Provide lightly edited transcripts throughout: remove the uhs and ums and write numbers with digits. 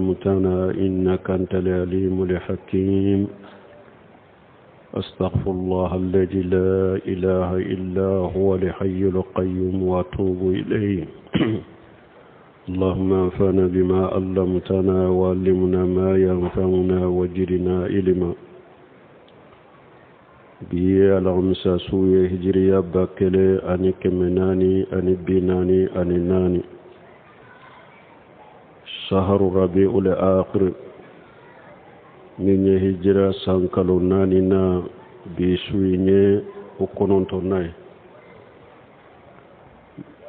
علمتنا إنك أنت العليم الحكيم. أستغفر الله الذي لا إله إلا هو الحي القيوم وأتوب إليه. اللهم انفعنا بما علمتنا وعلمنا ما ينفعنا وزدنا علما. Bi ye alamisa su ye, hijiriya 1444, saharu rabiul akhir, min ye hijira san kalo naani na, bi su in ye o kɔnɔntɔnna ye.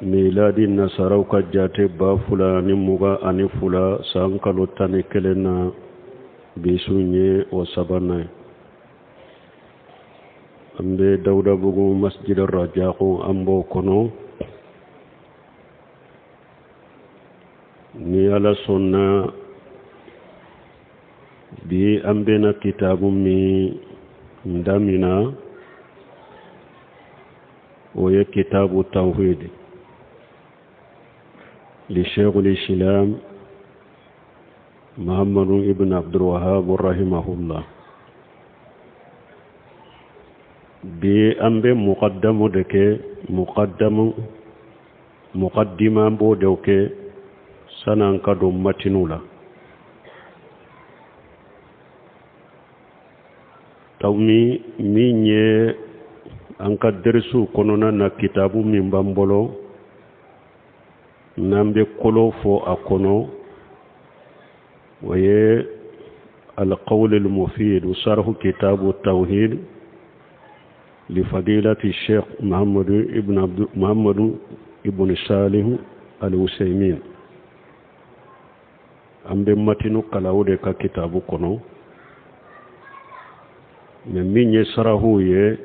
Miladi nasaraw ka jate 2022 san kalo 11 na, bi su in ye o sabanan ye. An bɛ Dawudabugu Masjid Rajako, an b'o kɔnɔ. Ni Ala sɔnna, bi an bɛna kitabu min damina, o ye kitabu tawhid li Sheikhul Islam Muhammadu ibn Abdul Wahhab rahimahullah. Bi an bɛ muqaddamu de kɛ, muqaddamu, muqaddima, an b'o de kɛ san'an ka don matinu la. Tawmi min ye an ka derisiw kɔnɔna na, kitabu min b'an bolo n'an bɛ kolo fɔ a kɔnɔ, o ye القول المفيد شرح كتاب التوحيد لفضيلة الشيخ محمد ابن عبد محمد ابن صالح العثيمين. An bɛ matinu kalan o de ka kitabu kɔnɔ, mɛ min ye sarahu ye,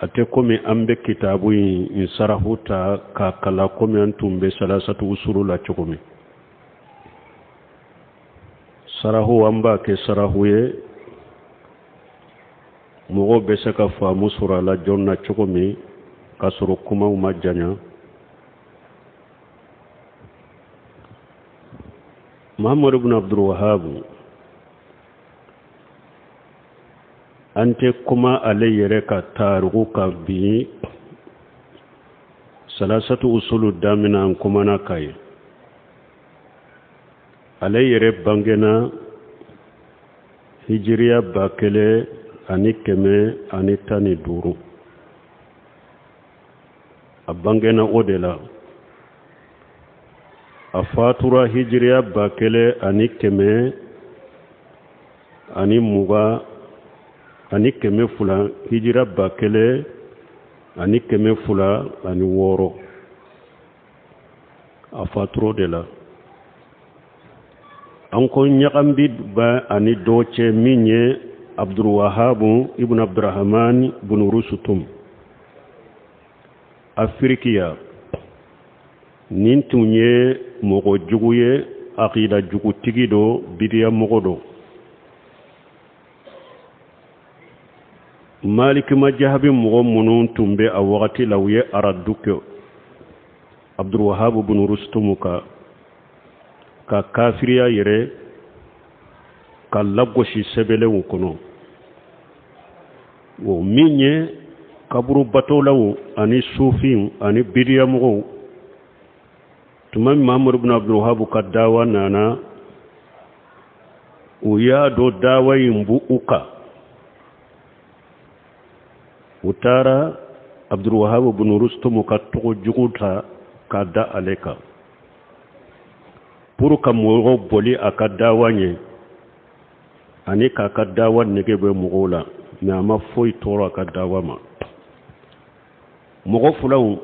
a tɛ komi an bɛ kitabu in sarahu ta k'a kalan komi an tun bɛ salasatu usulu la cogo min. Sarahu, an b'a kɛ sarahu ye, mɔgɔw bɛ se ka faamu sɔrɔ a la joona cogo min, k'a sɔrɔ kumaw ma janya. Muhammadu ibn Abdul Wahhab, an tɛ kuma ale yɛrɛ ka tariku kan bi. Salasatu usulu daminɛ, an kumana ka ye. Ale yɛrɛ bangena hijiriya 1115, a bangena o de la. A fatura hijiriya 1220, hijira 1206, a fatura o de la. An ko ɲagambi ba ani dɔ cɛ min ye Abdulwahabu ibn Abdurahman bun Rusutum Afirikiya. Nin tun ye mɔgɔ jugu ye, akida jugutigi do, bidiya mɔgɔ do. Maliki majahabi mɔgɔ minnu tun bɛ a wagati la, u ye aradu kɛ Abdulwahabu bun Rusutum ka ka kafiriya yɛrɛ ka lagosi sɛbɛnlenw kɔnɔ. O min ye kaburu batolaw ani sufinw ani bidiyamɔgɔw, tuma min Mahamadu bin Abdulwahabu ka dawa nana, u y'a dɔn dawa in bu u kan. U taara Abdulwahabu bin Rustumu ka tɔgɔ jugu ta k'a da ale kan pour ka mɔgɔw boli a ka dawa ɲɛ ani k'a ka dawa nege bɛ mɔgɔw la. Mɛ a ma foyi tɔɔrɔ a ka dawa ma. Mɔgɔ filaw,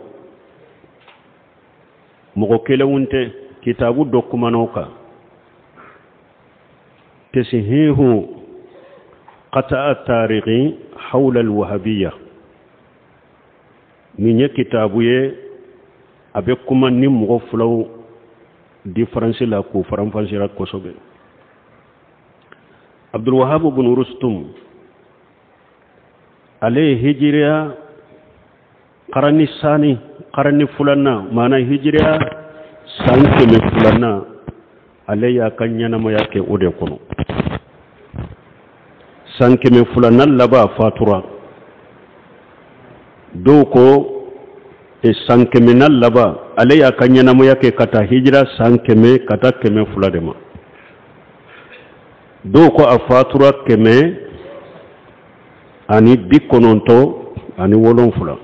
mɔgɔ kelenw tɛ, kitabu dɔ kumana o kan, tasihihu qata'a tarikhi hawla alwahabiyya. Nin ye kitabu ye, a bɛ kuma ni mɔgɔ filaw différence la k'o faranfasira kosɛbɛ. Abdulwahab bin Rustum, ale ye hijiriya karani sani karani filanan, maana hijiriya san 200nan. Ale y'a ka ɲɛnamaya kɛ o de kɔnɔ. San 200nan laban, a fatura. Dɔw ko san 100nan laban. Ale y'a ka ɲɛnamaya kɛ ka taa hijira san 100 ka taa 200 de ma. Dɔw ko a fatura 197,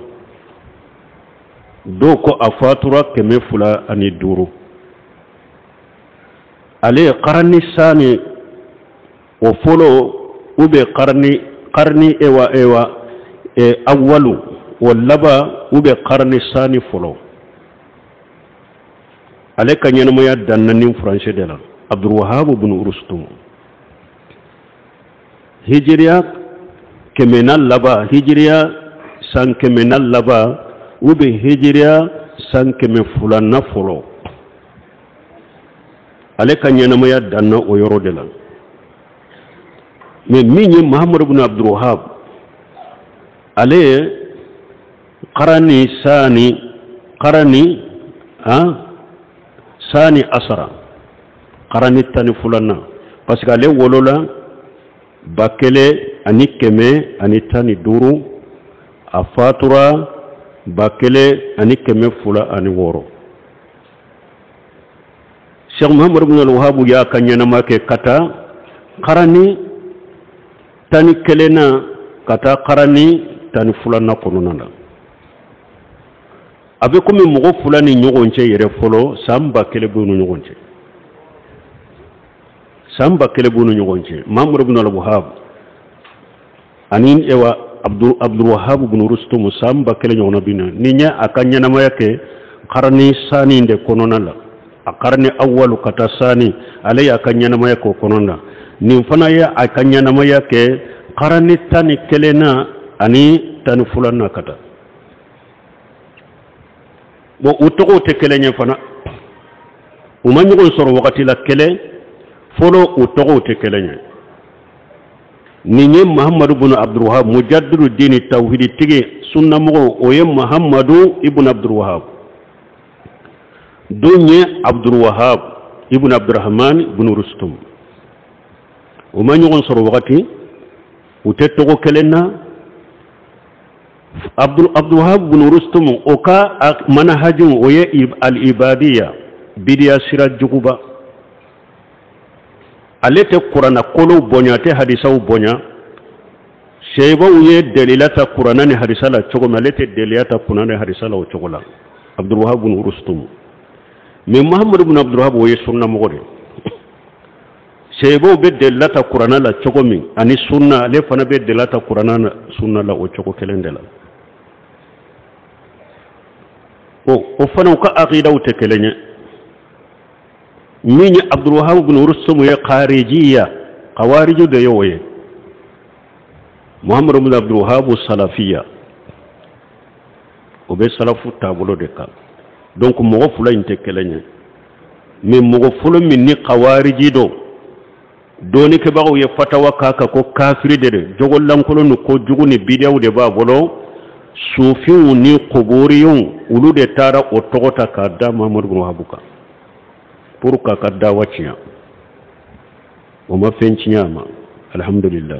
dɔw ko a fatura 205. Ale ye karani sani o fɔlɔ u bɛ karani ewa awalu o laban u bɛ karani sani fɔlɔ. Ale ka ɲɛnamaya danna ni furancɛ de la. Abdulwahab bin Rustum, hijiriya 100nan laban, hijiriya san 100nan laban u bɛ hijiriya san 200nan fɔlɔ, ale ka ɲɛnamaya danna o yɔrɔ de la. Mais min ye Muhammadu bin Abdulwahab, ale ye karani sani, karani han sani asara, karani 12nan, parce que ale wolola 1115, a fatura 1206. Cheikh Muhammadu bin Al-Wahhab y'a ka ɲɛnama kɛ ka taa karani 11nan ka taa karani 12nan kɔnɔna na. A bɛ komi mɔgɔ fila ni ɲɔgɔn cɛ yɛrɛ fɔlɔ, san 1000 b'u ni ɲɔgɔn cɛ, san 1000 b'u ni ɲɔgɔn cɛ. Muhammadu bin Al-Wahhab ani ewa Abdulwahab bin Rustum, san 1000 ɲɔgɔnna bi na. Ni ɲɛ a ka ɲɛnamaya kɛ karani sani de kɔnɔna la, a karani awalu ka taa sani, ale y'a ka ɲɛnamaya k'o kɔnɔna la. Nin fana ye a ka ɲɛnamaya kɛ karani 11nan ani 12nan ka taa. Bon, u tɔgɔw tɛ kelen ye fana, u ma ɲɔgɔn sɔrɔ wagati la kelen fɔlɔ, u tɔgɔw tɛ kelen ye. Nin ye Muhammadu bin Abdulwahab, mujaddidu dini, tawhidi tigi, sunnamɔgɔ, o ye Muhammadu ibn Abdulwahab. Don ye Abdulwahab ibn Abdurrahman ibn Rustum. U ma ɲɔgɔn sɔrɔ wagati, u tɛ tɔgɔ kelen na. Abdulwahab bin Rustum, o ka manahaju, o ye al-ibadiyya, bidiya sira juguba. Ale tɛ kuranna kolow bonya, a tɛ hadisaw bonya. Seyibaw ye delila ta kuranna ni hadisa la cogo min, ale tɛ delila ta kuranna ni hadisa la o cogo la, Abdulwahab bin Rustum. Mais Muhammadu bin Abdulwahab, o ye sunnamɔgɔ de. Seyibaw bɛ delila ta kuranna la cogo min ani sunna, ale fana bɛ delila ta kuranna na sunna la o cogo kelen de la. O fana, u ka aqidaw tɛ kelen ye. Min ye Abdulwahab bin Rustum ye kharijiya, khawariju de ye o ye. Muhammadu bin Abdulwahab, salafiya, o bɛ salafu taabolo de kan. Donc mɔgɔ fila in tɛ kelen ye. Mais mɔgɔ fɔlɔ min ni khawariji don, dɔɔnikɛbagaw ye fatawa k'a kan ko kafiri de don, jogo lankolon ni kojugu ni bidiyaw de b'a bolo, sufiw ni kuburiyunw, olu de taara o tɔgɔ ta k'a da Muhammadu bin Wahab kan pour k'a ka dawa tiɲɛ. O ma fɛn tiɲɛ a ma, alhamdulillah.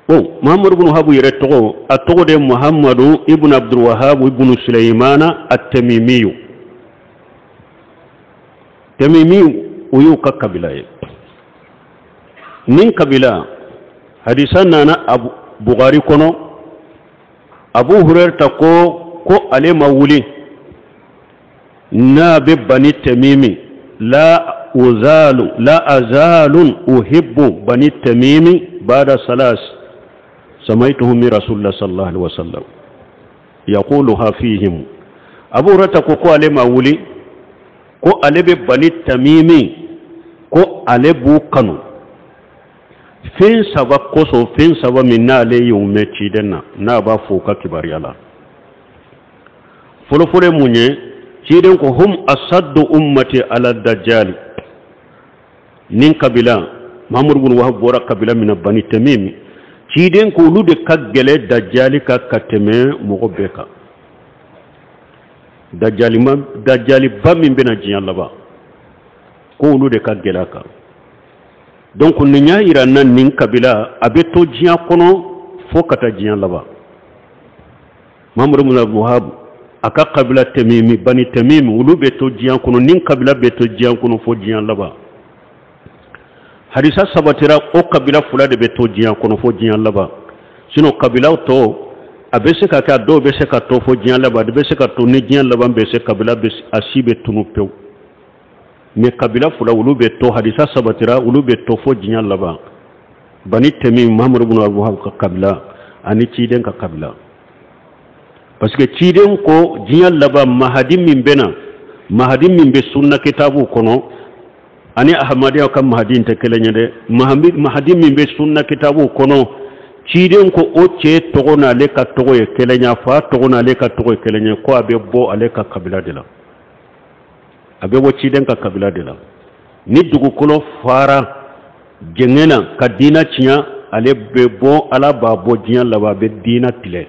Bon, Muhammadu bin Wahab yɛrɛ tɔgɔ, a tɔgɔ de Muhammadu ibn Abdulwahab ibn Sulaimana at-Tamimiyu. Tamimiyu, o y'u ka kabila ye. Nin kabila, hadisa nana Abu Bukhari kɔnɔ, Abu Hurairata ko ale ma wuli n'a bɛ Bani Tamimi, la uzalu la azalun uhibbu Bani Tamimi bada salas samaituhu min Rasulillah sallallahu alaihi wasallam yaquluha fihim. Abu Hurairata ko ale ma wuli ko ale bɛ Bani Tamimi, ko ale b'u kanu fɛn saba kosɔn, fɛn saba min n'ale y'u mɛn ciden na, n'a b'a fɔ u ka kibaruya la. Fɔlɔfɔlɔ ye mun ye? Ciden ko hum asaddu ummati ala dajjali. Nin kabila, Mahamadu bin Wahab bɔra kabila min na, Bani Tamim, ciden ko olu de ka gɛlɛ dajjali kan ka tɛmɛ mɔgɔ bɛɛ kan, dajjaliba min bɛna diɲɛ laban. Ko olu de ka gɛlɛn a kan. Donc nin y'a yira n na, nin kabila a bɛ to diɲɛ kɔnɔ fo ka taa diɲɛ laban. Mahamadu bin Abdul Wahab a ka kabila Tɛmimi, Bani Tɛmimi, olu bɛ to diɲɛ kɔnɔ. Nin kabila bɛ to diɲɛ kɔnɔ fo diɲɛ laban. Hadisa sabatira, o kabila fila de bɛ to diɲɛ kɔnɔ fo diɲɛ laban. Sinon kabilaw tɔ, a bɛ se ka kɛ a dɔw bɛ se ka to fo diɲɛ laban, a bɛ se ka to ni diɲɛ laban bɛ se, kabila bɛ a si bɛ tunu pewu. Mais kabila fila, olu bɛ to. Hadisa sabatira, olu bɛ to fo diɲɛ laban: Bani Tɛmi, Mahamadu bin Abdul Wahab ka kabila ani ciden ka kabila, parce que ciden ko diɲɛ laban mahadi min bɛ na, mahadi min bɛ sunna kitabu kɔnɔ, ani Ahamadiya ka mahadi tɛ kelen ye dɛ. Mahadi min bɛ sunna kitabu kɔnɔ, ciden ko o cɛ tɔgɔ n'ale ka tɔgɔ ye kelen ye, a fa tɔgɔ n'ale ka tɔgɔ ye kelen ye, ko a bɛ bɔ ale ka kabila de la, a bɛ bɔ ciden ka kabila de la. Ni dugukolo fara jɛngɛ na ka diina tiɲɛ, ale bɛ bɔ, Ala b'a bɔ diɲɛ laban, a bɛ diina tilɛ.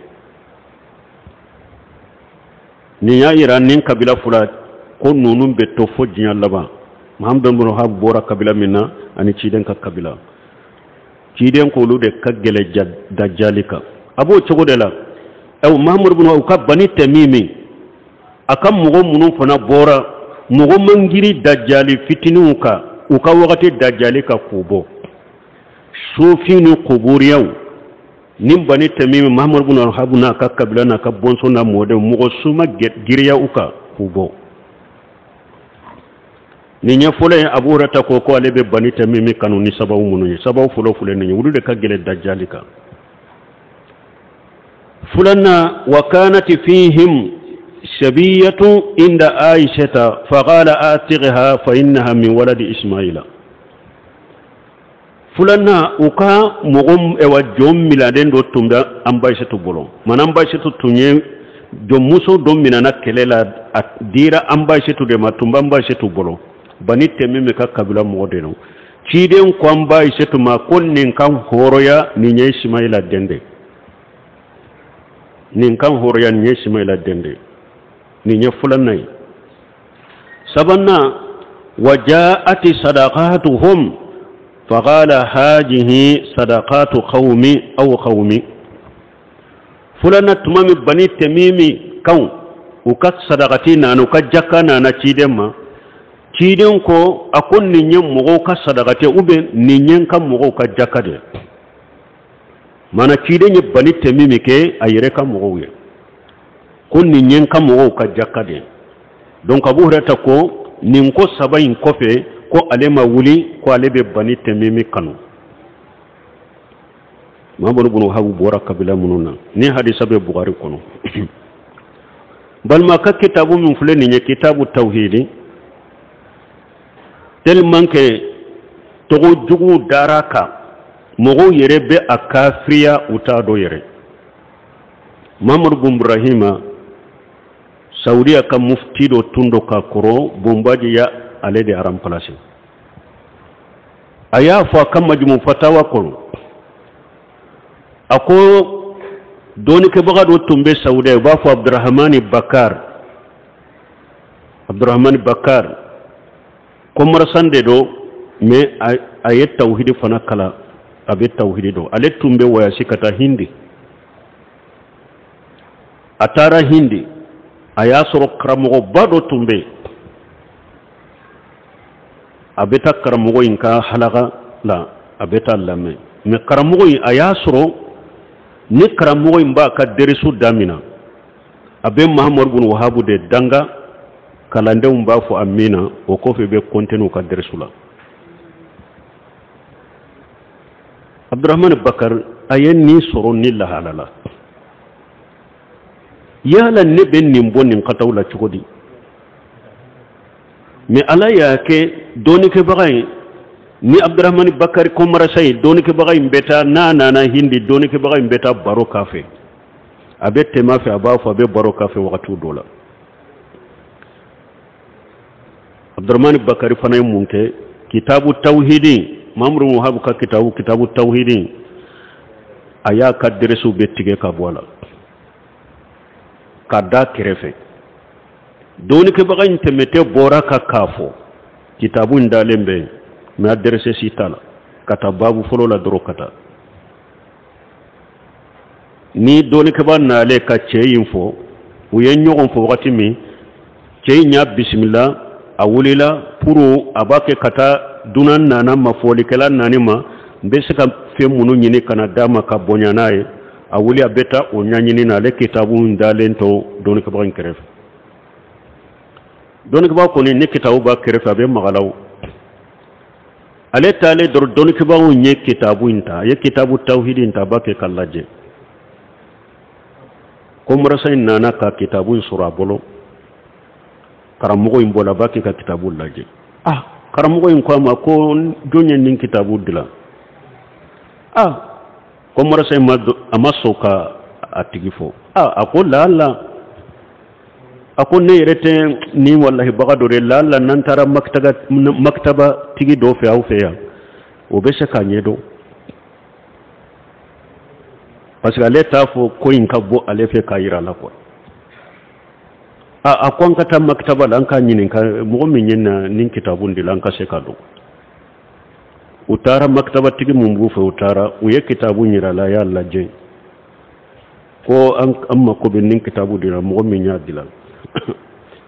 Nin y'a yira nin kabila fila ko ninnu bɛ to fo diɲɛ laban: Muhamadu bin Wahab bɔra kabila min na ani ciden ka kabila. Ciden ko olu de ka gɛlɛ dajali kan. A b'o cogo de la. Ɛw Mahamadu bin u ka Bani Tɛmimi, a ka mɔgɔ minnu fana bɔra, mɔgɔ man giri dajali fitininw kan, u ka wagati dajali ka k'u bɔ sofin ni kuburiyaw ni Bani Tɛmimi, Mahamadu bin Wahab n'a ka kabila n'a ka bɔnsɔn n'a mɔdenw, mɔgɔ su ma giriya u kan k'u bɔ. Nin ɲɛfɔlɔ ye. Abu Hurata ko ale bɛ Bani Tɛmimi kanu ni sababu minnu ye, sababu fɔlɔ filɛ nin ye: olu de ka gɛlɛn dajali kan. Filanan, wa kanati fihim sabiyatu inda Aishata faqala atiqha fa innaha min waladi Ismaila. Filanan, u ka mɔgɔ ɛwa jɔn miladen dɔ tun bɛ an ba Aisatu bolo. Mana an ba Aisatu tun ye jɔnmuso dɔ minɛna kɛlɛ la, a dira an ba Aisatu de ma, tun b'an ba Aisatu bolo. Bani Tɛmimi ka kabila mɔgɔ de don. Ciden ko an ba Aisatu ma ko nin kan hɔrɔnya, nin ye Ismaila den de, nin kan hɔrɔnya, nin ye Ismaila den de. Nin ye filanan ye. Sabanan, wa jaati sadaqatuhum faqala hajihi sadaqatu qawmi aw qawmi. Filanan, tuma min Bani Tɛmimi kan u ka sadakati nana, u ka jaka nana ciden ma, ciden ko a ko nin ye mɔgɔw ka sadakati ou bien nin ye n ka mɔgɔw ka jaka de. Mana ciden ye Bani Tɛmimi kɛ a yɛrɛ ka mɔgɔw ye, ko nin ye n ka mɔgɔw ka jaka de. Donc Abu Hurata ko nin ko saba in kɔfɛ, ko ale ma wuli ko ale bɛ Bani Tɛmimi kanu. Mamadu bin Wahabu bɔra kabila minnu na, ni hadisa bɛ Bugari kɔnɔ. Balima ka kitabu min filɛ nin ye, Kitabu Tawhidi, tellement que tɔgɔ juguw dara kan, mɔgɔw yɛrɛ bɛ a kafiriya, u t'a dɔn yɛrɛ. Mamadu bun Ibrahima, Saudiya ka mufti dɔ tun do ka kɔrɔ, Bonbaji ya ale de remplacé, a y'a fɔ a ka Majumu Fatawa kɔnɔ, a ko dɔɔnikɛbaga dɔ tun bɛ Saudiya, u b'a fɔ Abdurahamani Bakar. Abdurahamani Bakar commerçant de do, mais a ye tawhidi fana kalan, a bɛ tawhidi dɔn. Ale tun bɛ voyage ka taa Hindi. A taara Hindi, a y'a sɔrɔ karamɔgɔba dɔ tun bɛ yen. A bɛ taa karamɔgɔ in ka halaka la, a bɛ taa lamɛn. Mais karamɔgɔ in, a y'a sɔrɔ ni karamɔgɔ in b'a ka derisu damina, a bɛ Mahamadu bin Wahabu de danga, kalandenw b'a fɔ amina, o kɔfɛ bɛ continuer ka derisu la. Abdurahmani Bakar a ye nin sɔrɔ ni lahala la, yala ne bɛ nin bɔ nin kataw la cogo di? Mais Ala y'a kɛ dɔɔnikɛbaga ye ni Abdurahmani Bakari commerçant ye. Dɔɔnikɛbaga in bɛ taa, n'a nana Hindi, dɔɔnikɛbaga in bɛ taa baro k'a fɛ, a bɛ tɛmɛ a fɛ, a b'a fɔ, a bɛ baro k'a fɛ wagati dɔ la. Abdurahmani Bakari fana ye mun kɛ? Kitabu Tawhidi, Mamuru Wahabu ka kitabu, Kitabu Tawhidi, a y'a ka deresiw bɛ tigɛ ka bɔ a la ka da kɛrɛfɛ. Dɔɔnikɛbaga in tɛmɛtɛ bɔra ka k'a fɔ Kitabu in dalen bɛ yen, mais adresse si t'a la. Ka taa baabu fɔlɔ la dɔrɔn ka taa. Ni dɔnnikɛbaa nalen ka cɛ in fɔ, u ye ɲɔgɔn fɔ wagati min, cɛ in y'a bisimila, a wulila pour a b'a kɛ ka taa dunan nana ma, fɔlikɛla nani ma, n bɛ se ka fɛn minnu ɲini ka na d'a ma ka bonya n'a ye. A wuli a bɛ taa o ɲɛɲini na, ale kitabu in dalen to dɔnnikɛbaga in kɛrɛfɛ. Dɔnnikɛbaga kɔni ni kitabu b'a kɛrɛfɛ, a bɛ maga la o. Ale taalen dɔrɔn, dɔnnikɛbagaw ye kitabu in ta, a ye kitabu tawhidi in ta, a b'a kɛ k'a lajɛ. Ko marasa in nana ka kitabu in sɔrɔ a bolo, karamɔgɔ in bɔra, a b'a kɛ ka kitabu lajɛ. Ah, karamɔgɔ in ko a ma ko jɔn ye nin kitabu dilan? Ah, ko marasa in a ma sɔn ka a tigi fɔ. Ah, a ko laala, a ko ne yɛrɛ tɛ nin walahi baga dɔ de, laala n'an taara maktaba tigi dɔ fɛ aw fɛ yan, o bɛ se k'a ɲɛdɔn. Parce que ale t'a fɔ ko in ka bɔ ale fɛ k'a yira a la quoi. A ko an ka taa maktaba la, an k'a ɲininka mɔgɔ min ye na nin kitabu de la, an ka se k'a dɔn. U taara maktaba tigi mun b'u fɛ, u taara, u ye kitabu yira a la, a y'a lajɛ. Ko an mako bɛ nin kitabu de la, mɔgɔ min y'a dilan.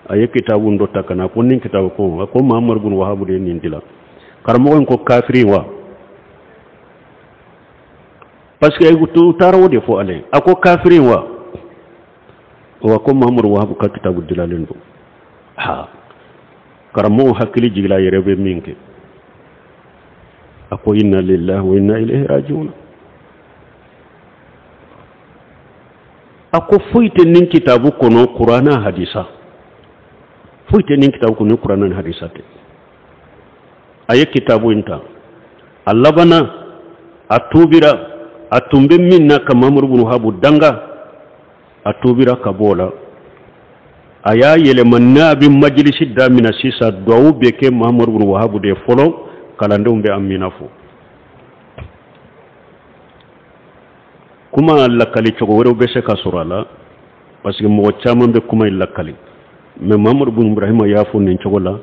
A ye kitabu dɔ ta ka na, ko nin kitabu ko, a ko Muhammadu bin Wahabu de ye nin dilan. Karamɔgɔ in ko kafiri wa? Parce que u taara o de fɔ ale. A ko kafiri wa? Wa ko Muhammadu Wahabu ka kitabu dilalen don. Ha, karamɔgɔ hakili jigila yɛrɛ bɛ min kɛ. A ko inna lillahi wa inna ilayhi rajiun. A ko foyi tɛ nin kitabu kɔnɔ Kurana hadisa. Foyi tɛ nin kitabu kɔnɔ Kurana ni hadisa tɛ. A ye kitabu in ta. A labanna, a tuubira, a tun bɛ min na ka Muhammadu bin Wahabu danga, a tuubira ka bɔ o la. A y'a yɛlɛma n'a bɛ majilisi daminɛ sisan, duwawu bɛ kɛ Muhammadu bin Wahabu de ye fɔlɔ, kalandenw bɛ amina fɔ. Kuma lakali cogo wɛrɛw bɛ se ka sɔrɔ a la, parce que mɔgɔ caman bɛ kuma in lakali. Mais Muhammadu bin Ibrahima y'a fɔ nin cogo la,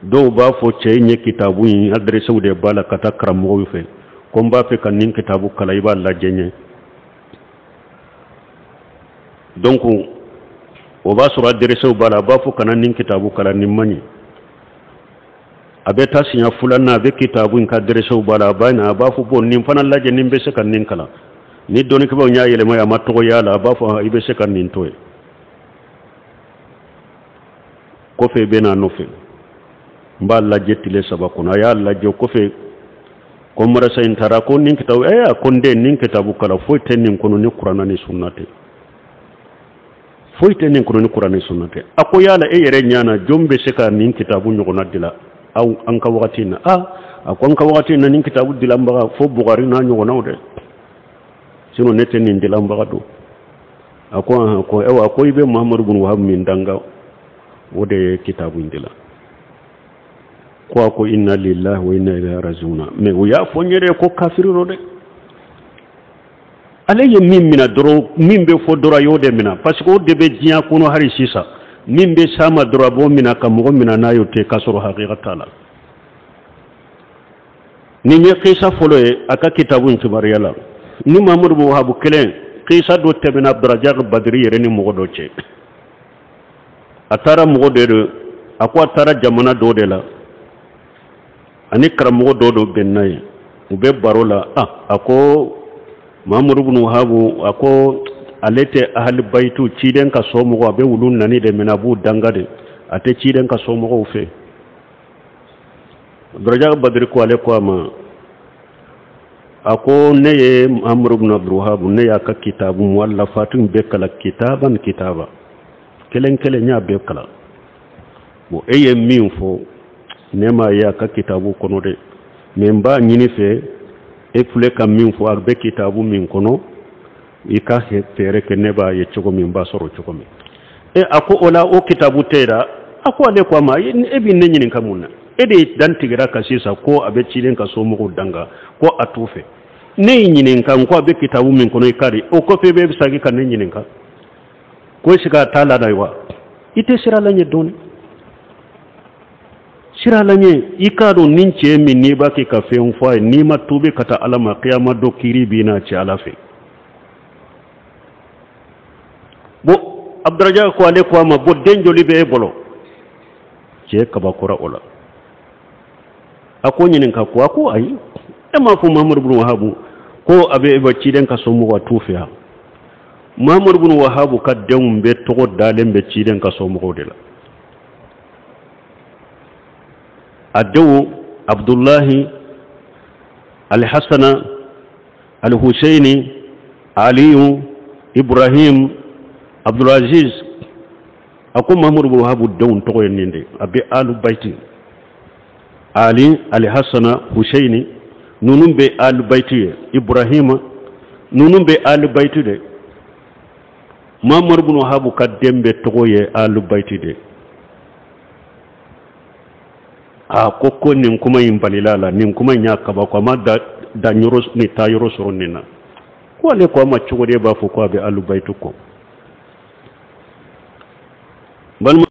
dɔw b'a fɔ cɛ in ye kitabu in adresse de b'a la ka taa karamɔgɔw fɛ, ko n b'a fɛ ka nin kitabu kalan, i b'a lajɛ n ye. Donc o b'a sɔrɔ adresse b'a la, a b'a fɔ kana nin kitabu kalan, nin man ɲi. A bɛ taa siɲɛ filanan, a bɛ kitabu in ka adresse b'a la, a b'a na, a b'a fɔ bon nin fana lajɛ, nin bɛ se ka nin kalan. Ni dɔnnikɛbaaw y'a yɛlɛma, a ma tɔgɔ y'a la, a b'a fɔ i bɛ se ka nin to yen. Kɔfɛ i bɛ n'a nɔfɛ, n b'a lajɛ tile 3 kɔnɔ. A y'a lajɛ kɔfɛ, ko marasa in taara ko nin kitabu, a ko n den, nin kitabu kalan, foyi tɛ nin kɔnɔ ni Kurana ni sunna tɛ. Foyi tɛ nin kɔnɔ ni Kurana ni sunna tɛ. A ko yala e yɛrɛ ɲɛ na, jɔn bɛ se ka nin kitabu ɲɔgɔnna dilan aw an ka wagati in na? A ko an ka wagati in na nin kitabu dilanbaga fo Bugari n'a ɲɔgɔnnaw dɛ. Sinon ne tɛ nin dilanbaga dɔn. A ko ahan, ko ayiwa, a ko i bɛ Muhammadu bin Wahabu min danga, o de ye kitabu in dilan. Ko a ko inna lillahi wa inna ilayhi rajiuna. Mais u y'a fɔ n yɛrɛ ye ko kafiri don dɛ. Ale ye min minɛ dɔrɔn, min bɛ fɔ dɔrɔn, a y'o de minɛ, parce que o de bɛ diɲɛ kɔnɔ hali sisan. Min bɛ s'a ma dɔrɔn, a b'o minɛ ka mɔgɔ minɛ n'a y'o tɛ, k'a sɔrɔ hakika t'a la. Nin ye kisa fɔlɔ ye a ka kitabu in kibaruya la. Ni Muhammadu bin Wahabu kelen, kisa dɔ tɛmɛna Abdurajak Badiri yɛrɛ ni mɔgɔ dɔ cɛ. A taara mɔgɔ dɔ de, a ko a taara jamana dɔ de la, ani karamɔgɔ dɔ dɔ bɛnna yen, u bɛ baro la. A ko Muhammadu bin Wahabu, a ko ale tɛ ahali bayitu ciden ka somɔgɔw, a bɛ wulu nani de minɛ, a b'u danga de, a tɛ ciden ka somɔgɔw fɛ. Abdurajak Badiri ko ale ko a ma, a ko ne ye Muhammadu bin Abdul Wahab, ne y'a ka kitabu muallafatu bɛɛ kalan, kitaban kitaba, kelen kelen n y'a bɛɛ kalan. Bon, e ye min fɔ, ne m'a ye a ka kitabu kɔnɔ dɛ, mais n b'a ɲini fɛ, e filɛ ka min fɔ, a bɛ kitabu min kɔnɔ, i ka fɛɛrɛ kɛ ne b'a ye cogo min, n b'a sɔrɔ cogo min. A ko o la o kitabu tɛ yen dɛ. A ko ale ko a ma, e bɛ ne ɲininka mun na? E de dan tigɛra ka sisan ko a bɛ ciden ka somɔgɔw danga, ko a t'u fɛ. Ne y'i ɲininka n ko a bɛ kitabu min kɔnɔ i ka di, o kɔfɛ i bɛ segin ka ne ɲininka ko est-ce que a t'a la dɛ wa? I tɛ sira la ɲɛ dɔɔni. Siran Ala ɲɛ, i k'a dɔn nin cɛ min n'i b'a kɛ ka fɛn fɔ a ye, n'i ma tuubi ka taa Ala ma, kiyama don kiiri b'i n'a cɛ Ala fɛ. Bon, Abdurajak ko ale ko a ma, bon den joli bɛ e bolo? Cɛ kabakora o la. A ko ɲininka ko, a ko ayi, e m'a fɔ Muhamadu bin Wahabu ko a bɛ e ba ciden ka somɔgɔw t'u fɛ yan. Muhamadu bin Wahabu ka denw bɛɛ tɔgɔ dalen bɛ ciden ka somɔgɔw de la. A denw Abdulahi, Alihasana, Alihuseyini, Aliyu, Ibrahim, Abdulaziz. A ko Muhamadu bin Wahabu denw tɔgɔ ye nin de, a bɛ Alu Bayti, Ali, Alihasana, Huseyini, ninnu bɛ Alu Bayti ye, Ibrahima, ninnu bɛ Alu Bayti de. Muhamadu bin Wahabu ka den bɛɛ tɔgɔ ye Alu Bayti de. A ko ko nin kuma in balila la, nin kuma in y'a kabako, a ma da da yɔrɔ ni taa yɔrɔ sɔrɔ nin na. Ko ale ko a ma cogo di e b'a fɔ ko a bɛ Alu Bayti kɔ? Balima